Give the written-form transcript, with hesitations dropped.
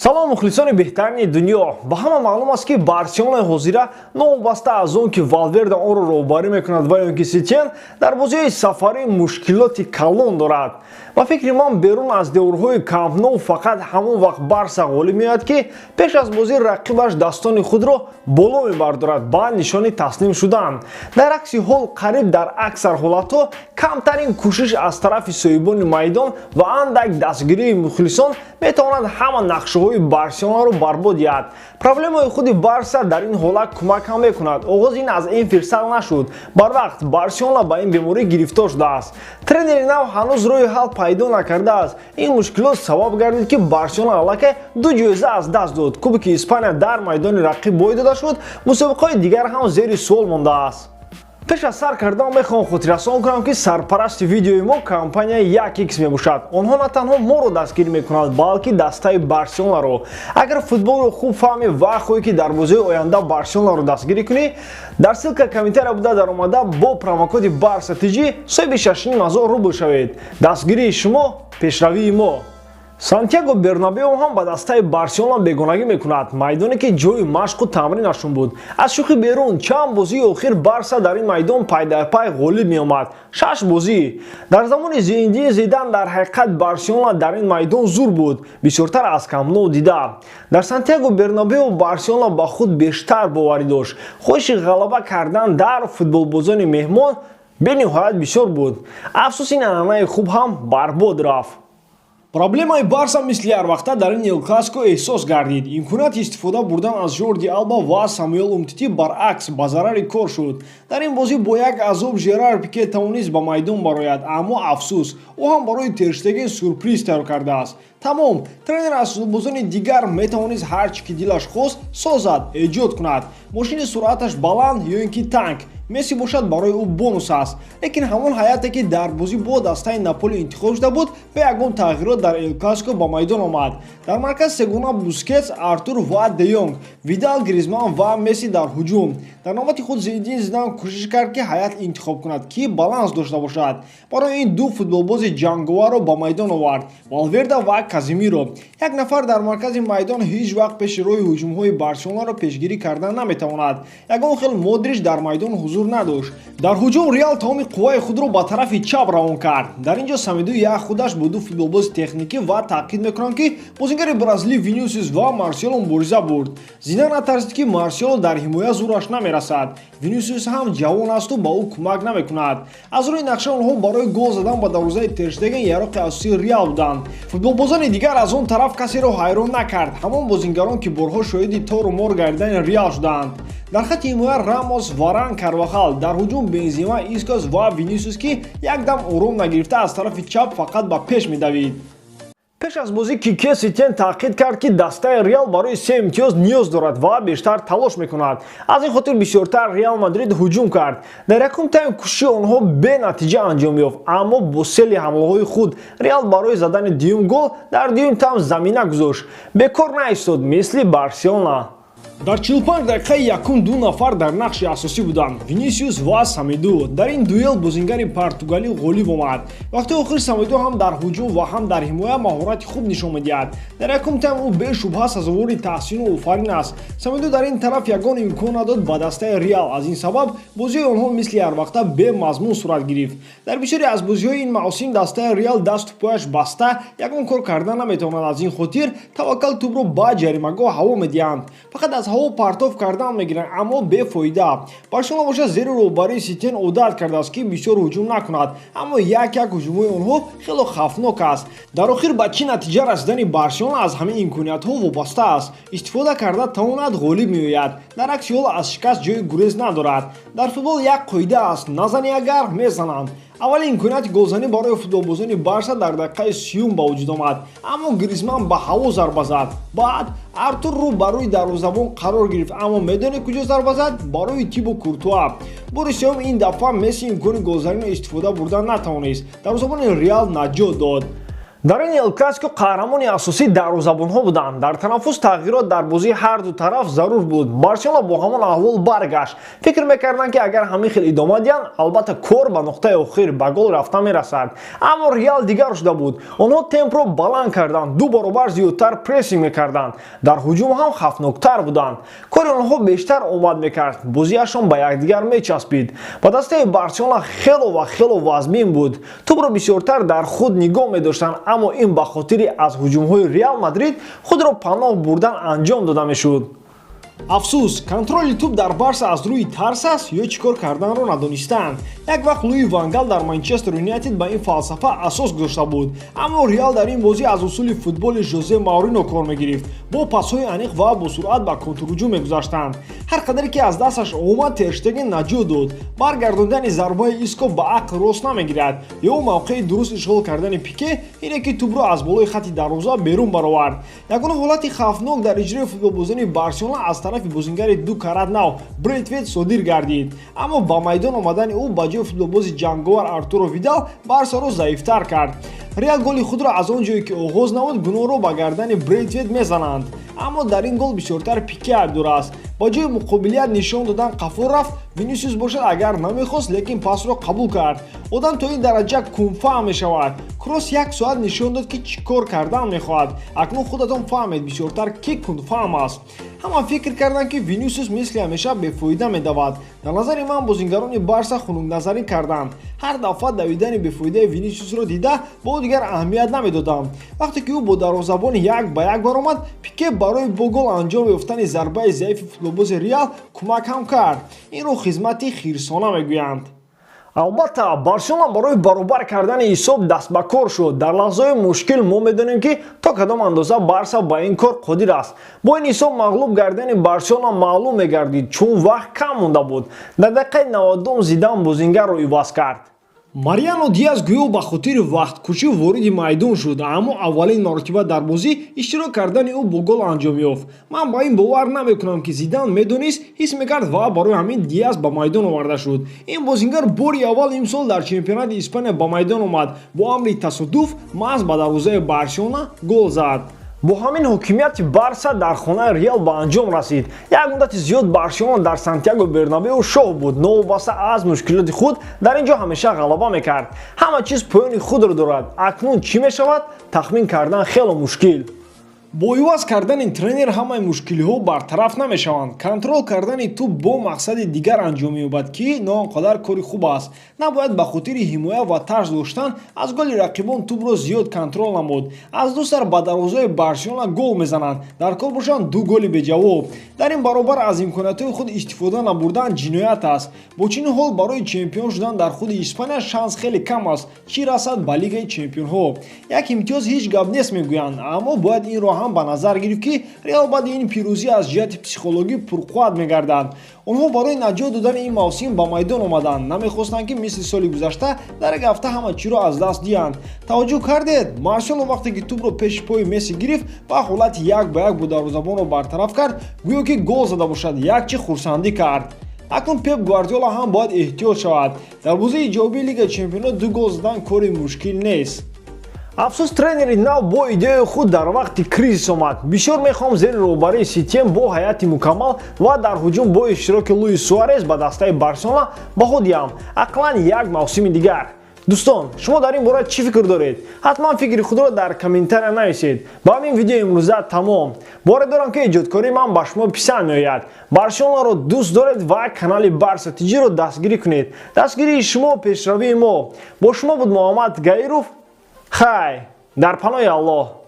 Салом, мухлисони беҳтарини дунё! Ба ҳама маълум аст, ки Барселонаи ҳозира, новобаста аз он ки Валверде онро роҳбарӣ мекунад ва ё ки Сетиен, дар бозиҳои сафарӣ мушкилоти калон дорад. Ба фикри ман, берун аз деворҳои Камп Ноу фақат ҳамон вақт Барса ғолиб меояд, ки пеш аз бозӣ рақибаш дастони худро боло мебардорад ба нишони таслим шудан. Дар акси ҳол, қариб дар аксар ҳолатҳо камтарин кӯшиш аз тарафи соҳибони майдон ва андак дастгирии мухлисон метавонад ҳама нақшаҳои Барселонаро барбод диҳад. Проблемаи худи Барса дар ин ҳолат кӯмак ҳам мекунад. Оғоз ин аз ин фирсат нашуд. Барвақт Барселона ба ин беморӣ гирифтор шудааст. Тренери нав ҳанӯз роҳи ҳал пайдо накардааст. Ин мушкилот сабаб гардид, ки Барселона аллакай ду ҷоиза аз даст дод: Кубоки Испания дар майдони рақиб бой дода шуд, мусобиқаҳои дигар ҳам зери суол мондааст. Пеш аз сар кардан мехоҳам хотиррасон кунам, ки сарпарасти видеои мо компанияи 1X мебошад. Онҳо на танҳо моро дастгирӣ мекунанд, балки дастаи Барселонаро. Агар футболро хуб фаҳмӣ ва хоҳӣ, ки дар бозиҳои оянда Барселонаро дастгирӣ кунӣ, дар ссылка комментария буда даромада, бо промокоди Барса ТЖ соҳиби 6500 рубл шавед. Дастгирии шумо — пешравии мо. Сантьяго Бернабео ҳам ба дастаи Барселона бегонагӣ мекунад, майдоне ки ҷои машқу тамринашон буд. Аз шӯхӣ берун, чанд бозии охир Барса дар ин майдон пайдарпай ғолиб меомад, шаш бозӣ. Дар замони Зинедин Зидан дар ҳақиқат Барселона дар ин майдон зур буд, бисёртар аз Камп Ноу дида. Дар Сантьяго Бернабео Барселона ба худ бештар боварӣ дошт. Хоҳиши ғалаба кардан дар футболбозони меҳмон бениҳоят бисёр буд. Афсӯс, ин анъанаи хуб ҳам барбод рафт. Проблемаи Барса мисли ҳарвақта дар ин Эл Классико эҳсос гардид. Имконияти истифода бурдан аз Жорди Алба ва Самуэл Умтити баръакс ба зарари кор шуд. Дар ин бозӣ бо як азоб Жерар Пике тавонист ба майдон барояд, аммо афсӯс, ӯ ҳам барои Тер Штеген сюрприз тайёр кардааст. Тамом, тренер аз футболбозони дигар метавонист ҳар чӣ ки дилаш хост созад, эҷод кунад. Мошини суръаташ баланд ё ин ки танк Месси бошад, барои ӯ бонус аст. Лекин ҳамон ҳайате, ки дар бозӣ бо дастаи Наполи интихоб шуда буд, бе ягон тағйирот дар Эл Классико ба майдон омад. Дар марказ сегона Бускетс, Артур ва Де Йонг, Видал, Гризман ва Месси дар ҳуҷум. Дар навбати худ Зинедин Зидан кӯшиш кард, ки ҳайат интихоб кунад, ки баланс дошта бошад. Барои ин ду футболбози ҷанговарро ба майдон овард: Валверде ва Казимиро. Як нафар дар маркази майдон ҳеҷ вақт пеши роҳи ҳуҷумҳои Барселонаро пешгирӣ кардан наметавонад. Ягон хел Модрич дар майдон ҳузур надошт. Дар ҳуҷум Реал тамоми қувваи худро ба тарафи чап равон кард. Дар ин ҷо Самеду як худаш бо ду футболбози техникӣ ва таъқид мекунам, ки бозингари бразилӣ Винисиус ва Марсело мубориза бурд. Зидан натарсид, ки Марсело дар ҳимоя зӯраш намерасад. Винисиус ҳам ҷавон асту ба ӯ кӯмак намекунад. Аз рӯи нақша онҳо барои гол задан ба дарвозаи Тер Штеген яроқи асосии Реал буданд. Футболбозони дигар аз он тараф касеро ҳайрон накард, ҳамон бозингарон, ки борҳо шоҳиди тору мор гардидани Реал шудаанд. Дар хатти ҳимоя Рамос, Варан, Карвахал, дар ҳуҷум Бензима, Искос ва Винисиус, ки якдам ором нагирифта, аз тарафи чап фақат ба пеш медавид. Пеш аз бозӣ Кике Сетиен таъқид кард, ки дастаи Реал барои се имтиёз ниёз дорад ва бештар талош мекунад. Аз ин хотир бисёртар Реал Мадрид ҳуҷум кард. Дар якум тайм кӯшиши онҳо бенатиҷа анҷом ёфт, аммо бо сели ҳамлаҳои худ Реал барои задани дуюм гол дар дуюм тайм замина гузошт. Бекор наистод, мисли Барселона. Дар 45 дақиқаи якум ду нафар дар нақши асосӣ буданд: Винисиус ва Самеду. Дар ин дуэл бозингари португалӣ ғолиб омад. Вақти охир Самеду ҳам дар ҳуҷум ва ҳам дар ҳимоя маҳорати хуб нишон медиҳад. Дар якум тайм ӯ бешубҳа сазовори таҳсину офарин аст. Самеду дар ин тараф ягон имкон надод ба дастаи Реал. Аз ин сабаб бозии онҳо мисли ҳарвақта бемазмун сурат гирифт. Дар бисёре аз бозиҳои ин мавсим дастаи Реал дасту пояш баста, ягон кор карда наметавонад. Аз ин хотир таваккал тӯбро ба ҷаримагоҳ ҳаво медиҳанд, фақат аз ҳаво партоф кардан мегиранд, аммо бефоида. Барселона бошад, зери роҳбарии Сетиен одат кардааст, ки бисёр ҳуҷум накунад, аммо як як ҳуҷумҳои онҳо хело хавфнок аст. Дар охир ба чӣ натиҷа расидани Барселона аз ҳамин имкониятҳо вобаста аст. Истифода карда тавонад, ғолиб меояд, дар акси ҳол аз шикаст ҷои гурез надорад. Дар футбол як қоида аст: назанӣ агар, мезананд. Аввалин имконияти голзанӣ барои футболбозони Барса дар дақиқаи 30-юм ба вуҷуд омад, аммо Гризман ба ҳаво зарба зад. Баъд Артур рӯ ба рӯи дарвозабон қарор гирифт, аммо медонед, куҷо зарба зад? Барои Тибо Куртуа. Бори сеюм ин дафъа Месси имкони голзаниро истифода бурда натавонист, дарвозабони Реал наҷот дод. Дар ин Эл Классико қаҳрамони асосӣ дарвозабонҳо буданд. Дар танаффус тағйирот дар бозии ҳар ду тараф зарур буд. Барселона бо ҳамон аҳвол баргашт. Фикр мекарданд, ки агар ҳамин хел идома диҳанд, албатта кор ба нуқтаи охир, ба гол рафта мерасад. Аммо Реал дигар шуда буд. Онҳо темпро баланд карданд, ду баробар зиёдтар прессинг мекарданд, дар ҳуҷум ҳам хавфноктар буданд. Кори онҳо бештар омад мекард, бозиашон ба якдигар мечаспид. Ба дастаи Барселона хело ва хело вазмин буд. Тӯбро бисёртар дар худ нигоҳ медоштанд, аммо ин ба хотири аз ҳуҷумҳои Реал Мадрид худро паноҳ бурдан анҷом дода мешуд. Афсӯс, контроли тӯб дар Барса аз рӯи тарс аст ё чӣ кор карданро надонистанд. Як вақт Луи ван Гал дар Манчестер Юнайтед ба ин фалсафа асос гузошта буд, аммо Реал дар ин бозӣ аз усули футболи Жозе Маурино кор мегирифт. Бо пасҳои аниқ ва бо суръат ба контрҳуҷум мегузаштанд. Ҳар қадаре ки аз дасташ омад, Тер Штеген наҷот дод. Баргардондани зарбаи Иско ба ақл рост намегирад ё мавқеи дуруст ишғол кардани Пике, ине ки тӯбро аз болои хати дарвоза берун баровард. Ягона ҳолати хавфнок дар иҷрои футболбозони Барселона аз тарафи бозингари ду карат нав Брейтвейт содир гардид, аммо ба майдон омадани ӯ ба ҷои футболбози ҷанговар Артуро Видал Барсаро заифтар кард. Реал голи худро аз он ҷое ки оғоз намуд, гуноҳро ба гардани Брейтвейт мезананд, аммо дар ин гол бисёртар Пике айбдор аст. Ба ҷои муқобилият нишон додан қафо рафт. Винисиус бошад, агар намехост, лекин пасро қабул кард. Одам то ин дараҷа кунфаҳм мешавад. Кросс як соат нишон дод, ки чӣ кор кардан мехоҳад. Акнун худатон фаҳмед, бисёртар ки кунфаҳм аст. Ҳама фикр карданд, ки Винисиус мисли ҳамеша бефоида медавад. Дар назари ман, бозингарони Барса хунукназарӣ карданд. Ҳар дафъа давидани бефоидаи Винисиусро дида, ба ӯ дигар аҳамият намедодам. Вақте ки ӯ бо дарвозабон як ба як баромад, Пике барои бо гол анҷом ёфтани зарбаи заифи футболбози Реал кӯмак ҳам кард. Инро хизмати хирсона мегӯянд. Албатта, Барселона барои баробар кардани ҳисоб даст ба кор шуд. Дар лаҳзаҳои мушкил мо медонем, ки то кадом андоза Барса ба ин кор қодир аст. Бо ин ҳисоб мағлуб гардидани Барселона маълум мегардид, чун вақт кам монда буд. Дар дақиқаи 90 Зидан бозингарро иваз кард. Мариано Диас гӯё ба хотири вақткушӣ вориди майдон шуд, аммо аввалин маротиба дар бозӣ иштирок кардани ӯ бо гол анҷом ёфт. Ман ба ин бовар намекунам, ки Зидан медонист, ҳис мекард ва барои ҳамин Диас ба майдон оварда шуд. Ин бозингар бори аввал имсол дар чемпионати Испания ба майдон омад, бо амри тасодуф маҳз ба дарвозаи Барселона гол зад. Бо ҳамин ҳокимияти Барса дар хонаи Реал ба анҷом расид. Як муддати зиёд Барселона дар Сантьяго Бернабеу шоҳ буд. Новобаста аз мушкилоти худ, дар ин ҷо ҳамеша ғалаба мекард. Ҳама чиз поёни худро дорад. Акнун чӣ мешавад, тахмин кардан хело мушкил. Бо иваз кардани тренер ҳамаи мушкилиҳо бартараф намешаванд. Контрол кардани тӯб бо мақсади дигар анҷом меёбад, ки на он қадар кори хуб аст. Набояд ба хотири ҳимоя ва тарс доштан аз голи рақибон тӯбро зиёд контрол намуд. Аз ду сар ба дарвозаи Барселона гол мезананд, дар кор бошанд ду голи беҷавоб. Дар ин баробар аз имкониятҳои худ истифода набурдан ҷиноят аст. Бо чунин ҳол барои чемпион шудан дар худи Испания шанс хеле кам аст, чӣ расад ба Лигаи чемпионҳо. Як имтиёз ҳеҷ гап нест мегӯянд, аммо бояд инро ҳам ба назар гирифт, ки Реал баъди ин пирӯзӣ аз ҷиҳати психологӣ пурқувват мегардад. Онҳо барои наҷот додани ин мавсим ба майдон омаданд, намехостанд, ки мисли соли гузашта дар як ҳафта ҳама чиро аз даст диҳанд. Таваҷҷӯҳ кардед, Марсело вақте ки тӯбро пеши пои Месси гирифт ва ҳолати як ба як бо дарвозабонро бартараф кард, гӯё ки гол зада бошад, якчи хурсандӣ кард. Акнун Пеп Гвардиола ҳам бояд эҳтиёт шавад. Дар бозии ҷавобии Лигаи чемпионот ду гол задан кори мушкил нест. Афсӯс, тренери нав бо идеяи худ дар вақти кризис омад. Бисёр мехоҳам зери роҳбарии Сетиен бо ҳайати мукаммал ва дар ҳуҷум бо иштироки Луис Суарес ба дастаи Барселона баҳо диҳам, ақаллан як мавсими дигар. Дӯстон, шумо дар ин бора чӣ фикр доред? Ҳатман фикри худро дар комментария нависед. Ба ҳамин видео имрӯза тамом. Боре дорам, ки эҷодкории ман ба шумо писанд меояд. Барселонаро дӯст доред ва канали Барса Тиҷиро дастгирӣ кунед. Дастгирии шумо пешравии мо. Бо шумо буд Муҳаммад Гаиров. Хай, дар паноҳи Аллоҳ.